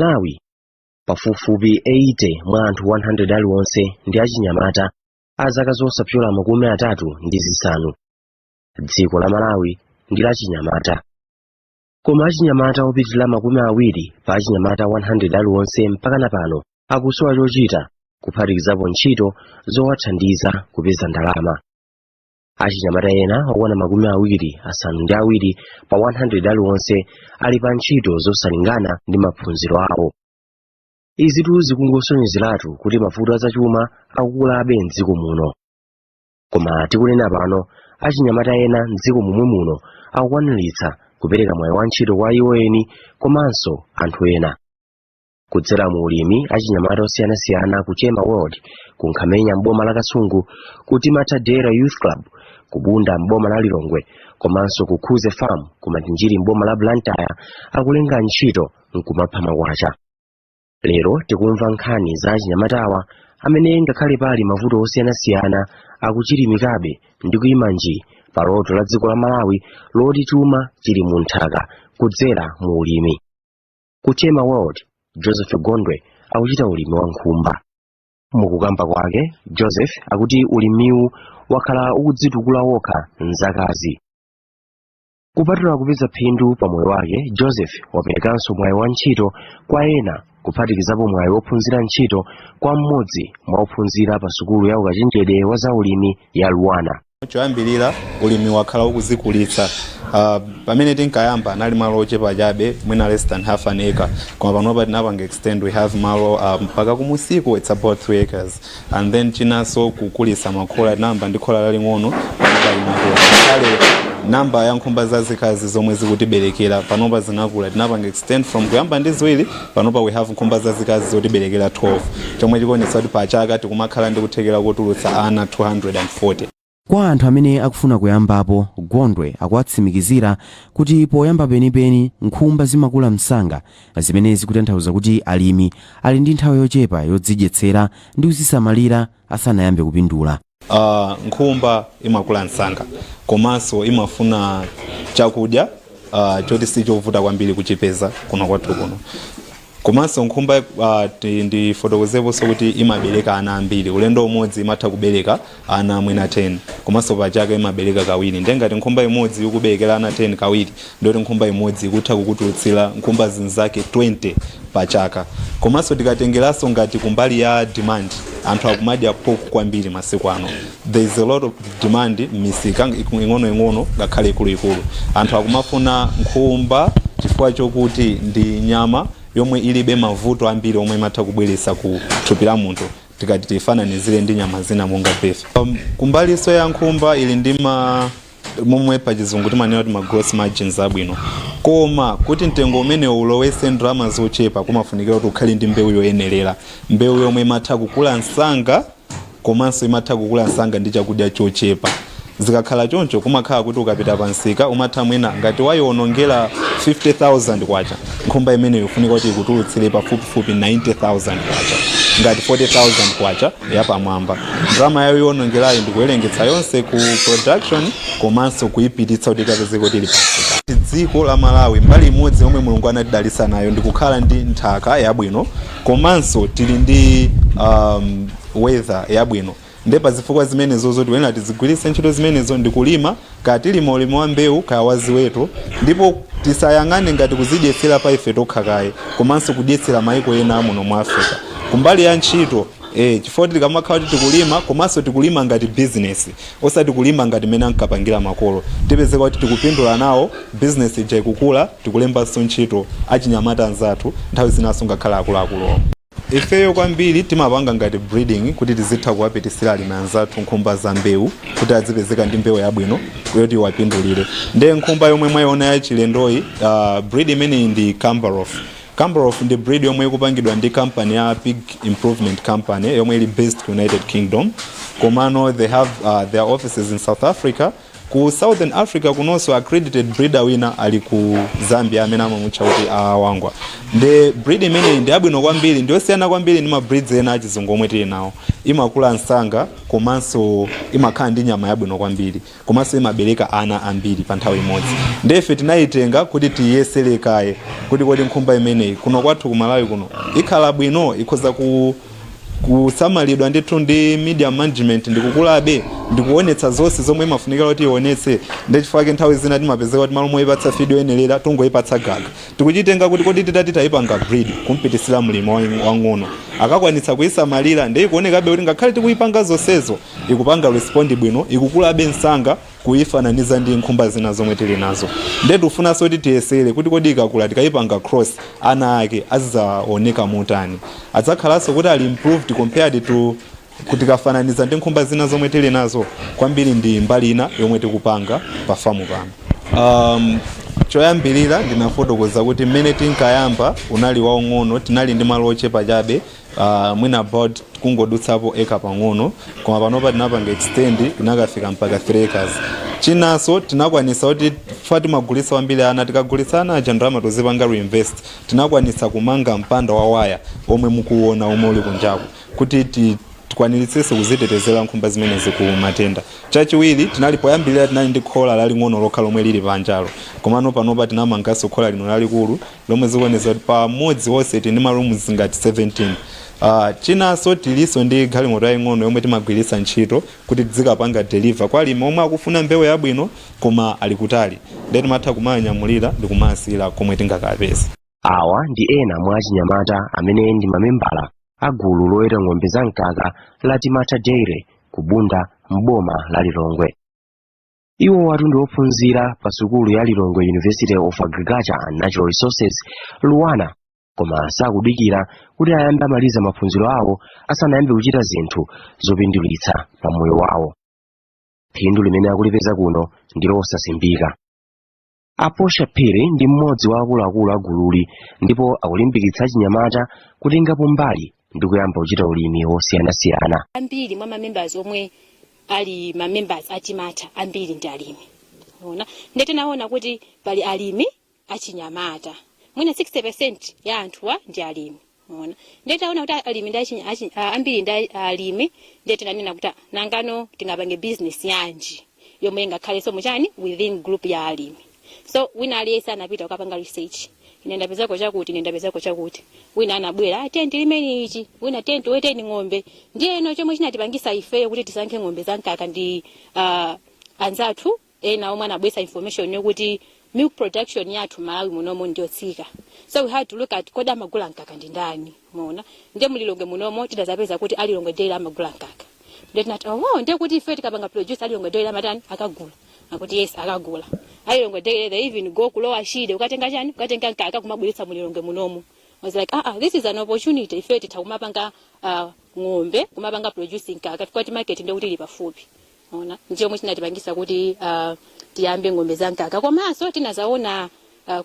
Malawi, pafupifupi 80 mwa anthu 100 aliwonse ndi achinyamata a zaka zosapyola 35. Dziko la Malawi ndi lachinyamata, koma achinyamata opitirira 20 pa achinyamata 100 aliwonse mpakana pano akusowa chochita, kuphatikizapo ntchito zowathandiza kupeza ndalama. Achinyamata ena okwana 27 pa 100 aliwonse ali pa ntchito zosalingana ndi maphunziro awo. Izitu zikungosonyezeratu kuti mavuto azachuma akukulabe mdziko muno. Koma tikunena pano, achinyamata ena mdziko momwe muno akukwaniritsa kupereka mwayi wa ntchito kwa iwo eni komanso anthu ena kudzera mu ulimi. Achinyamata osiyanasiyana ku Chema World ku Nkhamenya mboma la Kasungu, ku Timatha Dera Youth Club ku Bunda mboma la Lilongwe, komanso ku Khuze Farm ku Machinjiri mboma la Blantyre akulenga ntchito nkumapha makwacha. Lero tikumva nkhani za achinyamatawa amene ngakhale pali mavuto osiyanasiyana akuchirimikabe ndi kuyima nji pa loto la dziko la Malawi loti chuma chili mu nthaka kudzera mu ulimi. Ku Chema World, Joseph Gondwe akuchita ulimi wa nkhumba. Mukukamba kwake, Joseph akuti ulimiwu wakhala ukudzitukula wokha mzakazi. Kupatula kupeza phindu pa moyo wake, Joseph waperekanso mwayi wa ntchito kwa ena, kuphatikizapo mwayi wophunzira ntchito kwa mmodzi mwa ophunzira pa sukulu ya ukachenjede wa zaulimi ya Luanar. Choyambirira, ulimi wakhala ukuzikulitsa. Pamene tinkayamba anali malo ochepa chabe, mwina less than half an acre, koma panopa tinapanga extend. We have malo mpaka kumusiku, it's about 3 acres. And then chinanso, kukulitsa makhola. Tinayamba ndi khola laling'ono, panopa linakula. Kale namba ya nkhumba zazikazi zomwe zikutiberekera panopa zinakula. Tinapanga extend from kuyamba ndi ziwiri, panopa we have nkhumba zazikazi zotiberekera 12, chomwe chikuonetsa kuti pachaka tikumakhala ndi kuthekera kotulutsa ana 240. Kwa anthu amene akufuna kuyambapo, Gondwe akuwatsimikizira kuti poyamba penipeni nkhumba zimakula msanga, zimene zikutanthauza kuti alimi ali ndi nthawi yochepa yodzidyetsera ndi kuzisamalira asanayambe kupindula. Nkhumba imakula msanga komanso imafuna chakudya choti sichovuta kwambiri kuchipeza kuno kwathu kuno. Komanso nkhumba, ndifotokozeponso kuti imabereka ana ambiri. Ulendo umodzi imatha kubereka ana mwina 10, komanso pachaka imabereka kawiri. Ndiye ngati nkhumba imodzi ikuberekera ana 10 kawiri, ndoti nkhumba imodzi ikutha kukutulutsira nkhumba zinzake 20 pachaka. Komanso tikatengeranso ngati kumbali ya demand, anthu akumadya pork kwambiri masiku ano. There is a lot of demand m'misika ing'onoing'ono ngakhale ikuluikulu. Anthu akumafuna nkhumba chifukwa chokuti ndi nyama yomwe ilibe mavuto ambiri omwe imatha kubweretsa ku thupi la munthu, tikati tifananizire ndi nyama zina monga beef. Kumbaliso ya nkhumba ili ndi ma momwe pachizungu timanena kuti ma gross margins abwino, koma kuti mtengo umene ulowese ndalama zochepa, kumafunikira kuti ukhale ndi mbewu yoyenerera, mbewu yomwe imatha kukula msanga komanso imatha kukula msanga ndi chakudya chochepa. Zikakhala choncho, kumakhala kuti ukapita pansika umatha mwina ngati wayiwonongera 50,000 kwacha, nkhumba imeneyo ifunika kuti ikutulutsire pafupifupi 90,000 kwacha, ngati 40,000 kwacha yapamwamba. Ndalama yayo iwonongerayo ndikuwerengetsa yonse ku production komanso kuyipititsa kuti ikapeze kuti ili pansika. Dziko la Malawi, mbali imodzi yomwe Mulungu anatidalitsa nayo ndikukhala ndi nthaka yabwino, komanso tili ndi weather yabwino. Nde pazifukwa zimenezo zoti wena tizigwiritse ntchito zimenezo ndikulima, kaya tilima ulimi wa mbewu kaya wa ziweto, ndipo tisayang'ane ngati kuzidyetsera pa ife tokha kaye, komanso kudyetsera maiko ena muno mu Africa. Kumbali ya ntchito, chifukwa tikamakhala kuti tikulima komanso tikulima ngati business, osati kulima ngati mmene ankapangira makolo, tipezeka kuti tikupindula nawo, business ija ikukula, tikulembanso ntchito achinyamata anzathu, nthawi zinanso ngakhale akuluakulu. Ifeyo kwambiri timapanga ngati breeding kuti tizitha kuwapitisira alimi anzathu nkhumba za mbewu kuti azipezeka ndi mbewu yabwino yoti iwapindulire. Ndiye nkhumba yomwe mwayiona ya chilendoyi, breed imeneyi ndi Kambaroff. Kambaroff ndi breed yomwe ikupangidwa ndi company ya Pig Improvement Company yomwe ili based ku United Kingdom, komano they have their offices in South Africa. Ku Southern Africa kunonso, accredited breeder wina ali ku Zambia amene amamutcha kuti Awangwa. Ndi breed imeneyi ndi yabwino kwambiri, ndiyosiyana kwambiri ndi ma breeds ena achizungu omwe tili nawo. Imakula msanga, komanso imakhala ndi nyama yabwino kwambiri, komanso imabereka ana ambiri pa nthawi imodzi. Ndefe tinayitenga kuti tiyesere kaye kuti kodi nkhumba imeneyi kuno kwathu ku Malawi kuno ikhala bwino, ikhoza kusamalidwa ndithu ndi medium management, ndikukulabe, ndikuonetsa zonse zomwe imafunikira kuti ionetse. Ndechifukwa nthawi zina timapezeka kuti malo moyipatsa feed yoyenerera, tungoyipatsa gaga. Tikuchitenga kuti kodi titati tayipanga breed, kumpitisira mlimi wang'ono akakwanitsa kuyisamalira, ndiye ikuonekabe kuti ngakhale tikuyipanga zonsezo, ikupanga respond bwino, ikukulabe msanga kuyifananiza ndi nkhumba zina zomwe tili nazo. Ndiye tikufunanso kuti tiyesere kuti kodi ikakula, tikayipanga cross, ana ake azidzaoneka motani, adzakhalanso kuti ali improved compared to kuti kafananiza ndi nkhumba zina zomwe tili nazo kwambiri. Ndi mbali ina yomwe tikupanga pa famu pano. Choyambirira ndinafotokoza kuti mmene tinkayamba unali waung'ono, tinali ndi malo ochepa chabe, mwina about kungodutsapo eka pang'ono, koma panopa tinapanga extend, inakafika mpaka 3 acres. Chinanso tinakwanisa kuti fa timagulitsa kwambiri ana, tikagulitsa ana aja ndalama tozipanga reinvest. Tinakwanisa kumanga mpanda wa waya omwe mukuona, omwe uli kunjaku, kuti tikwaniritsenso kuzitetezera nkhumba zimenezi ku matenda. Chachiwiri, tinali poyambirira tinali ndi khola laling'ono lokha lomwe lili panjalo, komano panopa tinamanganso khola lino lalikulu lomwe zikuonetsa kuti pamodzi wonse tili ndi ma rooms ngati 17. Chinanso, tilinso ndi galimoto yaying'ono yomwe timagwiritsa ntchito kuti tizikapanga deliver kwa alimi omwe akufuna mbewu yabwino koma ali kutali, ndiye timatha kumanyamulira ndi kumasiyira komwe tingakapeze. Awa ndi ena mwa achinyamata amene ndi mamembala a gulu loweta ng'ombe zamkaka la Timatha Dairy ku Bunda, m'boma la Lilongwe. Iwo watu ndi ophunzira pa sukulu ya Lilongwe University of Agriculture and Natural Resources, LUANAR, koma sakudikira kuti ayambe amaliza maphunziro awo asanayambe kuchita zinthu zopindulitsa pa moyo wawo. Phindu limene akulipeza kuno ndi losasimbika. Aposha Phiri ndi mmodzi wa akuluakulu a gululi ndipo akulimbikitsa achinyamata kutengapo mbali ndi kuyamba kuchita ulimi wosiyanasiyana. Ambiri mwa mamembers omwe ali mamembers aTimatha, ambiri ndi alimi. Ona, ndiye tinaona kuti pali alimi achinyamata, mwina 60% ya anthuwa ndi alimi. Ona, ndiye taona kuti alimi ndi ambiri ndi alimi, ndiye tinanena kuti, ah, nangano tingapange business yanji yomwe ingakhalenso muchani within group ya alimi? So wina aliyense anapita kukapanga research: ine ndapezako chakuti, ine ndapezako chakuti. Wina anabwera, "Ah, tiye tilimeni ichi," wina, "Tiye tiweteni ng'ombe." Ndiyeno chomwe chinatipangisa ifeyo kuti tisankhe ng'ombe zamkaka ndi anzathu ena omwe anabwesa information yokuti milk production yathu Malawi munomo ndiyotsika. So we had to look at, kodi amagula mkaka ndi ndani? Muona, ndiye muLilongwe munomo tidazapeza kuti aLilongwe Dairy amagula mkaka. Ndiye tinati, oh, ndiye kuti ife tikapanga produce, aLilongwe Dairy amatani? Akagula? Akuti yes, akagula. ALilongwe Dairy, they even go kulowa Shire ukatenga chani, ukatenga mkaka, kumabweretsa muLilongwe munomo. I was like, "Ah, ah, this is an opportunity." Ife titha kumapanga ng'ombe, kumapanga producing mkaka, chifukwa ti market ndiye kuti ili pafupi. Ona, ndiyo omwe chinatipangisa kuti tiyambe ng'ombe za mkaka. Komanso tinazaona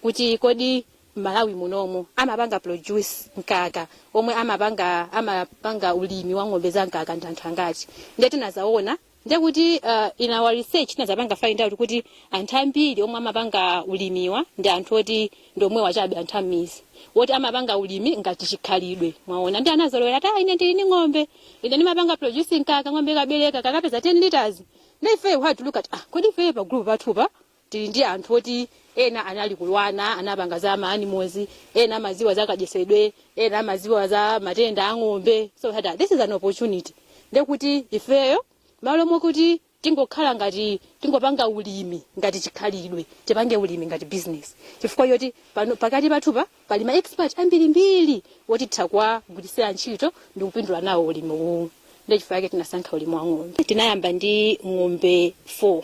kuti kodi Malawi munomo amapanga produce mkaka, omwe amapanga ulimi wa ng'ombe za mkaka ndi anthu angati? Ndiye tinazaona, ndiye kuti in our research tinazapanga find out kuti anthu ambiri omwe amapanga ulimiwa ndi anthu oti ndi omwe wachabe, anthu ammizi woti amapanga ulimi ngati chikhalidwe. Mwaona, ndi anazolowera ta, "Ine ndili ndi ng'ombe, ine ndimapanga producing mkaka, ng'ombe ikabereka kakapeza 10 liters." Ndi ife we had to look at, ah, kodi ife pa group pathupa tili ndi anthu oti ena anali kulwana, anapanga za ma animals, ena amaziwa za kadyetsedwe, ena amaziwa za matenda a ng'ombe. So we had, ah, this is an opportunity. Ndekuti ifeyo malo mokuti tingokhala ngati tingopanga ulimi ngati chikhalidwe, tipange ulimi ngati business, chifukwa choti pano pakati pathupa pali ma expert ambirimbiri woti titha kuwagwiritsira ntchito ndi kupindula nawo ulimi uwu. Ndi chifukwa chake tinasankha ulimi wa ng'ombe. Tinayamba ndi ng'ombe 4.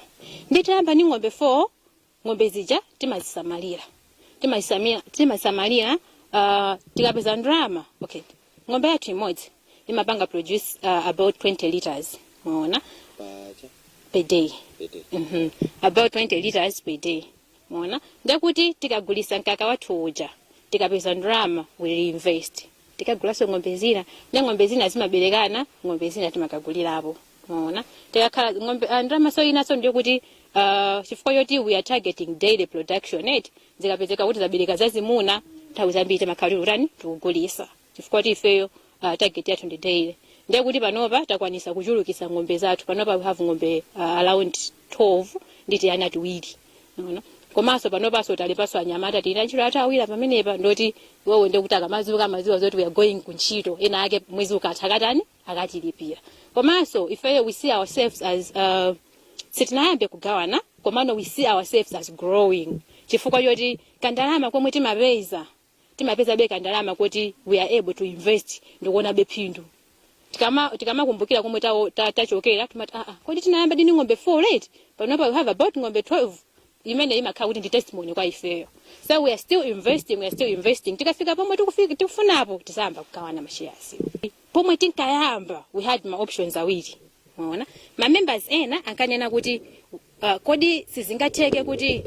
Ndi tayamba ndi ng'ombe 4, ng'ombe zija timazisamalira, timazisamalira. Tikapeza ndalama, okay, ng'ombe yathu imodzi imapanga produce about 20 liters, maona, per day. About 20 liters per day. Maona, ndekuti tikagulisa mkaka wathu uja, tikapeza ndalama, we reinvest, tikagulaso ng'ombe zina. Ndi ng'ombe zina zimaberekana, ng'ombe zina timakagulirapo. Maona, tikakhala ng'ombe, ndalama so inaso ndiyo kuti Chifukwa choti we are targeting daily production eti, zikapezeka kuti zabereka zazimuna, nthawi zambiri timakhala tili tikugulisa, chifukwa kuti ifeyo target yathu ndi daily. Ndiye kuti panopa takwanisa kuchulukisa ng'ombe zathu. Panopa we have ng'ombe around 12 ndi tiyana tiwiri. Unaona? Komanso panopanso talipanso anyamata, tili ntchito athu awiri pamenepa. Ndoti iwowo ndikuti akamazuka amaziwa zoti we are going kuntchito ena ake, mwezi ukatha akatani? Akatilipira. Komanso ifeyo we see ourselves as sitinayambe kugawana, komano we see ourselves as growing, chifukwa choti kandalama komwe timapeza, timapeza be kandalama kuti we are able to invest ndikuona be phindu. Tikamakumbukira komwe tachokera, timati, "Ah, ah, kodi tinayamba dini ng'ombe 4 right?" Panopa we have about ng'ombe 12, imene imakhala kuti ndi testimony kwa ifeyo. So we are still investing, we are still investing. Tikafika pomwe tikufika tikufunapo, tisayamba kugawana mashares. Pomwe tinkayamba, we had ma options awiri. Unaona, ma members ena ankanena kuti kodi sizingatheke kuti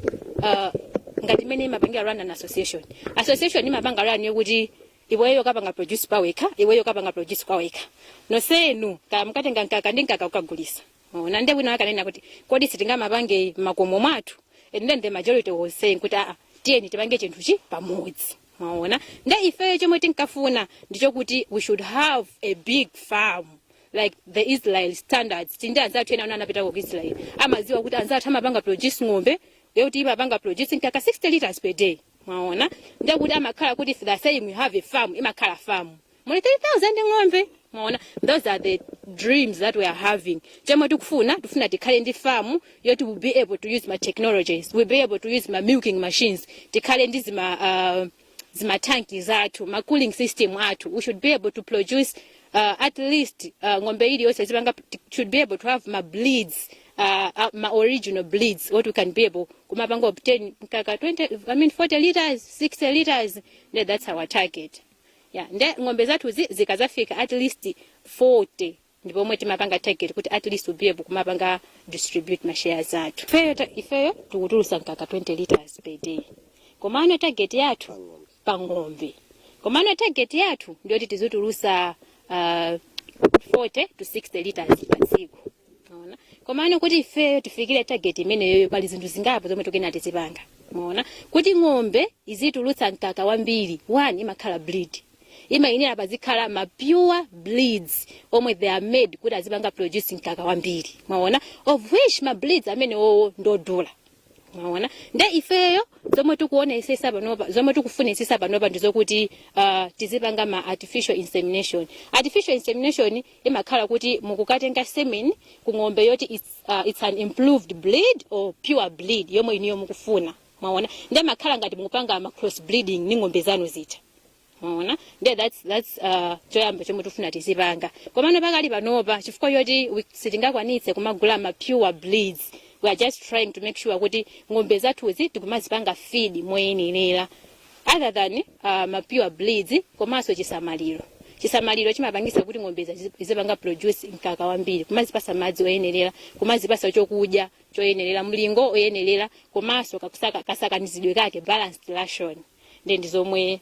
ngati imene imapangira run an association, association imapanga run yokuti iweyo kapanga produce pawekha, iweyo kapanga produce kwawekha, nonsenu kaya mukatenga mkaka ndi mkaka ukagulisa. Unaona? Ndiye wina akanena kuti kodi sitingamapange makomo mwathu? And then the majority was saying kuti, "Aa, tiyeni tipange chinthuchi pamodzi." Mwaona? Nde ifeyo chomwe tinkafuna ndichokuti we should have a big farm like the Israel standards. Tindi anzathu ena anapita ku Israel, amaziwa kuti anzathu amapanga produce ng'ombe yokuti imapanga produce mkaka 60 liters per day. Mwaona? Ndekuti amakhala kuti if they are saying we have a farm, imakhala farm muli 3000 ng'ombe. Mwaona? Those are the dreams that we are having. Chomwe tikufuna, tifuna tikhale ndi farm yoti we'll be able to use ma technologies, we'll be able to use ma milking machines, tikhale ndi zima tanki zathu, ma cooling system athu. We should be able to produce at least ng'ombe iliyonse zipanga should be able to have ma breeds, ma original breeds, what we can be able kumapanga obtain mkaka 20, I mean 40 liters, 60 liters. Nde that's our target, yeah. Nde ng'ombe zathu zikazafika at least 40, ndipo timapanga target kuti at least we'll be able kumapanga distribute ma shares athu. Ifeyo tikutulusa mkaka 20 liters per day, komano target yathu pa ng'ombe, komano target yathu ndiyoti tizitulusa 40 to 60 liters pa tsiku. Maona? Komano kuti ifeyo tifikire target imeneyoyo, pali zinthu zingapo zomwe tikena tizipanga. Maona? Kuti ng'ombe izitulutsa mkaka wambiri, one, imakhala breed, imayenera pazikhala ma pure breeds omwe they are made kuti azipanga produce mkaka wambiri. Maona? Of which ma breeds amene wowo ndodula. Maona? Nde ifeyo zomwe tikuona isesa panopa, zomwe tikufuna isesa panopa, ndizokuti tizipanga ma artificial insemination. Artificial insemination imakhala kuti mukukatenga semen ku ng'ombe yoti it's an improved breed or pure breed yomwe iniyo mukufuna. Maona? Nde makhala ngati mukupanga ma cross breeding ni ng'ombe zanu zija. Maona? Nde that's choyamba chomwe tifuna tizipanga. Komano pakali panopa, chifukwa choti sitingakwanitse kumagula ma pure breeds, we are just trying to make sure kuti ng'ombe zathuzi tikumazipanga feed moyenerera, other than ma pure breeds, komanso chisamaliro. Chisamaliro chimapangisa kuti ng'ombe zipanga produce mkaka wambiri, kumazipasa madzi oyenerera, kumazipasa chokudya choyenerera, mlingo oyenerera, komanso kasakanizidwe kake, balanced ration. Ndi zomwe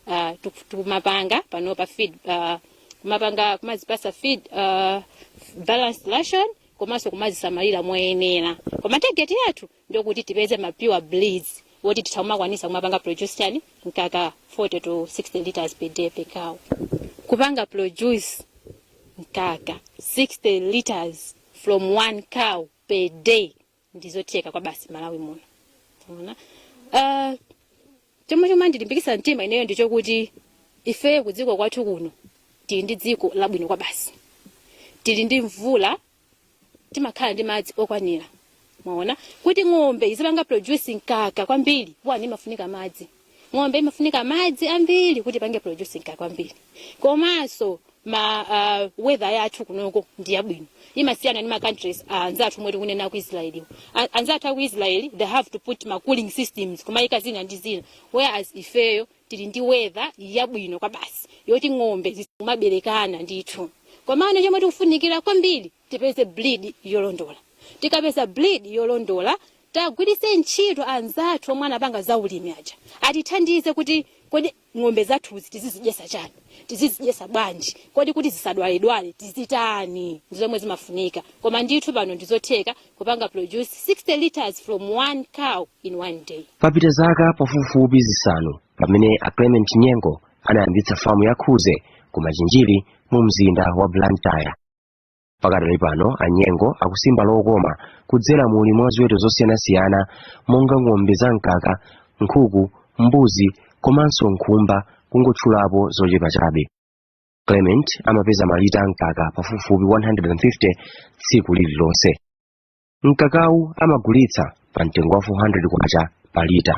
tikumapanga panopa, feed, kumapanga kumazipasa feed, balanced ration, komanso kumazisamalira moyenera. Koma target yathu ndiokuti tipeze ma pure breeds woti titha kumakwanisa kumapanga produce chani? Mkaka 40 to 60 liters per day per cow. Kupanga produce mkaka 60 liters from one cow per day ndizotheka kwa basi Malawi muno. Unaona? Chomwe chomandilimbikitsa mtima ineyo ndichokuti ife kudziko kwathu kuno tili ndi dziko labwino kwa basi, tili ndi mvula, timakhala ndi madzi okwanira. Mwaona? Kuti ng'ombe izipanga produce mkaka kwambiri, one, imafunika madzi. Ng'ombe imafunika madzi ambiri kuti ipange produce mkaka kwambiri. Komanso ma weather yathu kunoko ndi yabwino, imasiyana ndi ma countries anzathu omwe tikunena ku Israel. Anzathu aku Israel, they have to put ma cooling systems, kumayika zina ndi zina, whereas ifeyo tili ndi weather yabwino kwa basi yoti ng'ombe zimaberekana ndithu. Komano chomwe tikufunikira kwambiri, tipeze breed yolondola. Tikapeza breed yolondola, tagwiritse ntchito anzathu omwe anapanga za ulimi aja atithandize kuti kodi Ng'ombe zathuzi tizizidyesa chani? Tizizidyesa bwanji? Kodi kuti zisadwaledwale tizitani? Ndizomwe zimafunika. Koma ndithu pano ndizotheka kupanga produce 60 liters from one cow in one day. Papita zaka pafupifupi 5 pamene a Clement Nyengo anayambitsa famu ya Khuze ku Machinjiri mu mzinda wa Blantyre. Pakadali pano Anyengo akusimba lokoma kudzera mu ulimi wa ziweto zosiyanasiyana monga ng'ombe za mkaka, nkhuku, mbuzi komanso nkhumba, kungotchulapo zochepa chabe. Clement amapeza malita amkaka pafupifupi 150 tsiku lililonse. Mkakawu amagulitsa pa mtengo wa 400 kwacha pa lita.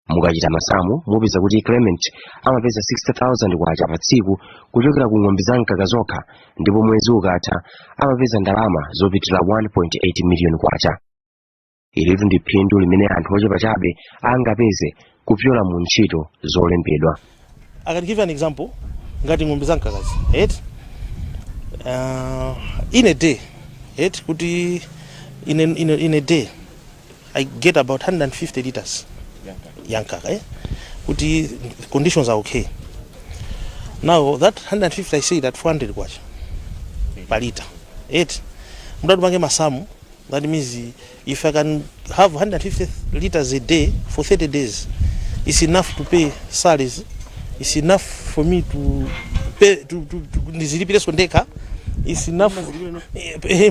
Mukachita masamu mupeza kuti Clement amapeza 60,000 kwacha pa tsiku kuchokera ku ng'ombe za mkaka zokha, ndipo mwezi ukatha amapeza ndalama zopitirira 1.8 miliyoni kwacha. Ilitu ndi phindu limene anthu ochepa chabe angapeze kupyola mu ntchito zolembedwa. I can give you an example. Ngati ng'ombe za mkakazi, right? In a day, right? Kuti in a day I get about 150 liters ya mkaka, eh? Kuti conditions are okay. Now that 150, I say that 400 kwacha per liter, right? Mudatu pange masamu, that means if I can have 150 liters a day for 30 days, it's enough to pay salaries, it's enough for me to pay to ndizilipireso ndekha, it's enough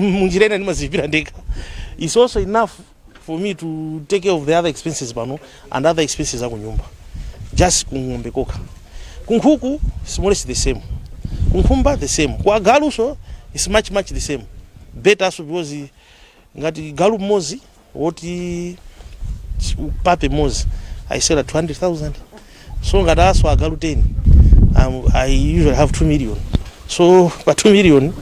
munjira ina ndimazilipira ndekha. It's also enough for me to take care of the other expenses pano and other expenses akunyumba, just kung'ombe kokha. Kunkhuku it's more or less the same, kunkhumba the same, kwa galuso it's much much the same, better so, because ngati galu mmodzi woti puppy mmodzi I sell at 200,000, so ngati aso agalu 10, I usually have 2 million. So pa 2 million,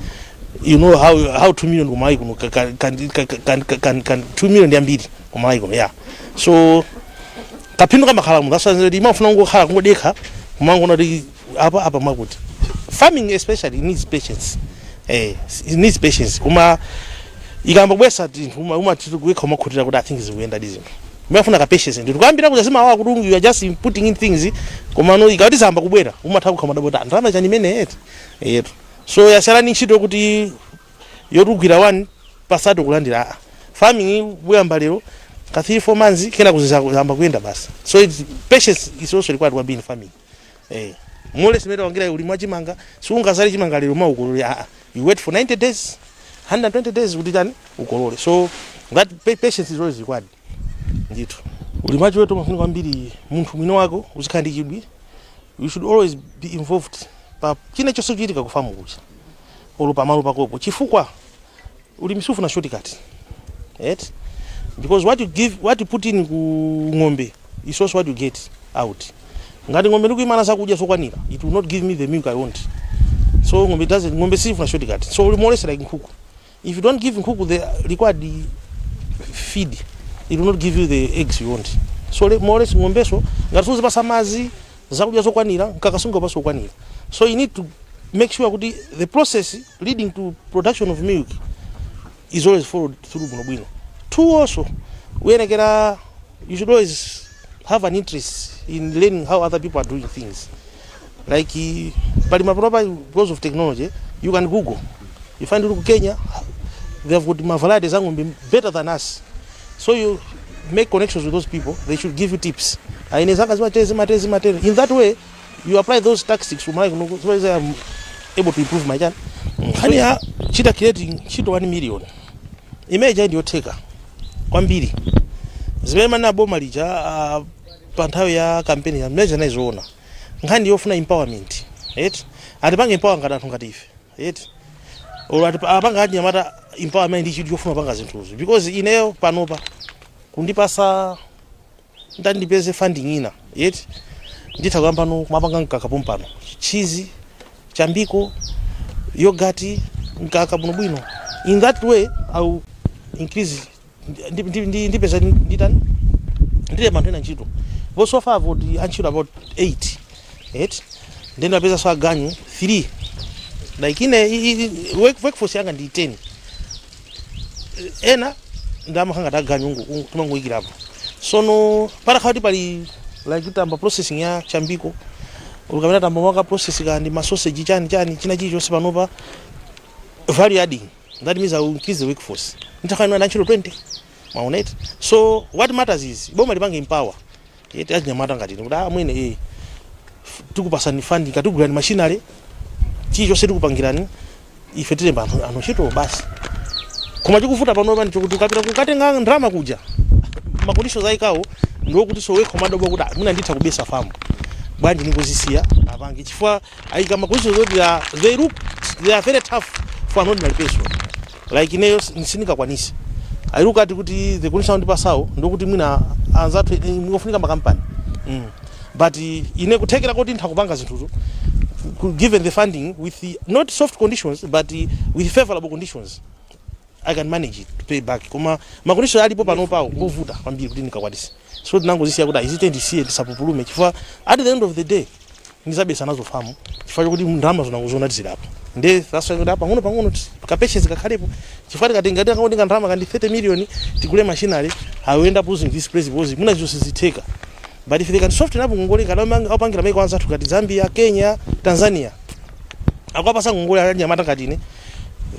you know how 2 million kumalawi kuno can 2 million ndi ambiri kumalawi kuno, yeah. So kaphindu kamakhala mu, that's why imafuna kungokhala kungodekha, kumangoona kuti apa apa mwakuti farming especially needs patience, it needs patience. Koma ikamba kubwesa tinthu umati kuwekha umakhutira kuti I think zikuyenda di zinthu. Umafuna ka patience ndi kuyambira kuja zimawawa kuti you are just putting in things, koma no, ikati zamba kubwera umatha kukha madabota ndalama chani imene eti yetu. So yasala ni ntchito kuti yotugwira 1 pasatu kulandira. Farming kuyamba lero ka 3 4 months kena kuzamba kuyenda basi. So patience is also required kwambiri in farming. Mole simene wangira ulimi wa chimanga, siungazale chimanga lero ma ukolole. You wait for 90 days, 120 days kuti chani ukolole. So that patience is always required ndithu. Ulimi wa chiweto umafunika kwambiri munthu mwini wako uzikhala ndi chidwi. You should always be involved pa china chonse chochitika kufamu kucha olo pamalo pakopo, chifukwa ulimi sufuna shortcut, right? Because what you give, what you put in ku ng'ombe is also what you get out. Ngati ng'ombe ndikuimana zakudya zokwanira, it will not give me the milk I want. So ng'ombe doesn't, ng'ombe sifuna shortcut. So uli more or less like nkhuku. If you don't give nkhuku the required feed, it will not give you the eggs you want. So more or less ng'ombeso ngati suzipasa madzi, zakudya zokwanira, mkaka sungapasa okwanira. So you need to make sure kuti the process leading to production of milk is always followed through bwinobwino. Two, also uyenekera, you should always have an interest in learning how other people are doing things. Like pali mapanopa, because of technology, you can Google, you find kuti ku Kenya they have got ma varieties a ng'ombe better than us. So you make connections with those people, they should give you tips, aine zanga zimatere, zimatere, zimatere. In that way you apply those tactics kumalawi kuno, so I'm able to improve my channel. Nkhani ya chita creating ntchito 1 million imene ndiyotheka kwambiri. Zimene mana boma lija pa nthawi ya campaign ya mmene anayizoona, nkhani yofuna empowerment, right? Atipange empower ngati anthu ngati ife, right? Olo apanga achinyamata empowerment ndi chinthu chofuna kupanga zinthuzo, because ineyo panopa kundipasa ndati ndipeze funding ina yet nditha kuyamba no kumapanga mkaka pompano, cheese, chambiko, yogurt, mkaka bwinobwino. In that way I will increase, ndipeza nditani, ndilemba anthu ena ntchito. But so far I've got antchito about 8, right? Then ndapeza so aganyu 3. Like ine workforce yanga ndi 10, ena ndamakhala ngati aganyu timangoyikirapo. Sono patakhala kuti pali Like tamba processing ya chambiko, ukamena tamba mwaka process kandi ma sausage, chani chani, china chilichonse panopa value adding. That means I will increase the workforce, nditakhala na ntchito 20, maona eti? So what matters is boma lipange empower eti achinyamata ngati ine kuti ah, mwene tikupasani funding, katigulani machinery, chilichonse tikupangirani ife, tilemba anthu ntchito basi. Koma chikuvuta panopa ndichokuti ukapita kukatenga ndalama kuja, ma conditions ayikawo ndiwokuti so wekha umadabwa kuti ah, mwina nditha kubesa famu bwanji, ningozisiya apange, chifukwa ayika ma conditions oti they are very tough for an ordinary person like ineyo. Sindingakwanise. I look at kuti the condition ndipasawo ndokuti mwina anzathu ngofunika makampani. But ine kuthekera kuti ndithakupanga zinthuzo given the funding with the, not soft conditions, but with favorable conditions, I can manage it to pay back. Koma ma conditions alipo panopawo ngovuta kwambiri kuti ndikakwanise, so tinangozisiya kuti izite, ndisiye, ndisapupulume, chifukwa at the end of the day ndizabesa nazo famu, chifukwa chokuti ndalama zonangozona tizilapo. Nde that's why kuti pang'ono pang'ono ka patience kakhalepo, chifukwa tikatenga, tikatenga ndalama kandi 30 million tigule machinery, I will end up losing this place, because muna zonse zitheka. But if they can soften up ngongole kana apangira maiko anzathu ngati Zambia, Kenya, Tanzania, akwapasa ngongole anyamata ngati ine,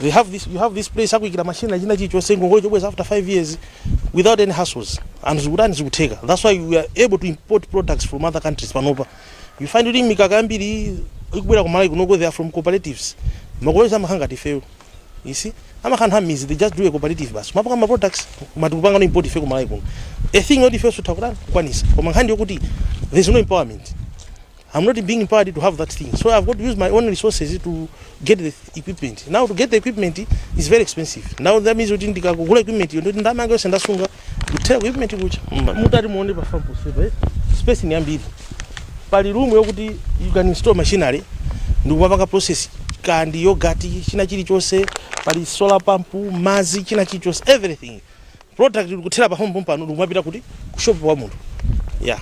they have this, you have this place, akuyikira machine, china chilichonse, ngongole chobweza after 5 years without any hassles, and zikutani, zikutheka. That's why we are able to import products from other countries. Panopa you find kuti mikaka yambiri ikubwera kumalawi kunoko, they are from cooperatives. Ma cooperatives amakhala ngati ifeyo, you see, amakhala amizi, they just do a cooperative basi, mapanga ma products, matikupanga no import ife kumalawi kuno, a thing yoti ifeyo sitha kukwanisa. Koma nkhani yokuti there's no empowerment. I'm not being empowered to have that thing. So I've got to use my own resources to get the equipment. Now to get the equipment is very expensive. Now that means kuti ndikakugula equipment, ndoti ndalama yanga yonse ndasunga kuthera equipment kucha. Mutati muone pa farm posepa, space ni ambiri. Pali room yokuti you can install machinery ndikumapanga process kandi yogurt, china chilichonse. Pali solar pump, mazi, china chilichonse, everything. Product kuthera pa home pano, ndikumapita kuti ku shop wa munthu. Yeah,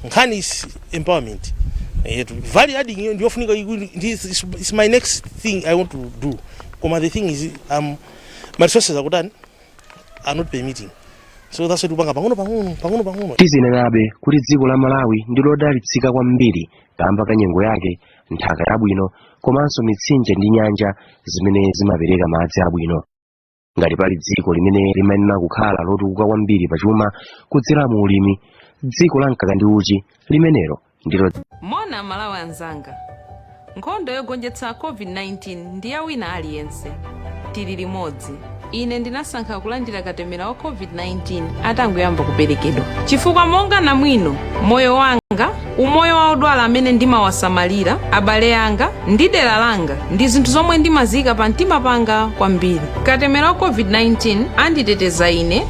nkhani is empowerment yetu, value adding iyo ndiyofunika. It's my next thing I want to do. Koma the thing is my resources akutani, are not permitting, so that's why tikupanga pang'ono pang'ono, pang'ono pang'ono. Tizinenabe kuti dziko la Malawi ndi lodalitsika kwambiri kamba ka nyengo yake, nthaka yabwino, komanso mitsinje ndi nyanja zimene zimapereka madzi abwino. Ngati pali dziko limene limayenera kukhala lotukuka kwambiri pachuma kudzera mu ulimi, dziko la mkaka ndi uchi limenelo ndilo. Mona Malawi anzanga, nkhondo yogonjetsa COVID-19 ndi ya wina aliyense. Tili limodzi. Ine ndinasankha kulandira katemera wa COVID-19 atangoyamba kuperekedwa, chifukwa monga namwino, moyo wanga, umoyo wa odwala amene ndimawasamalira, abale anga ndi dera langa ndi zinthu zomwe ndimaziyika pa mtima panga kwambiri. Katemera wa COVID-19 anditeteza ine.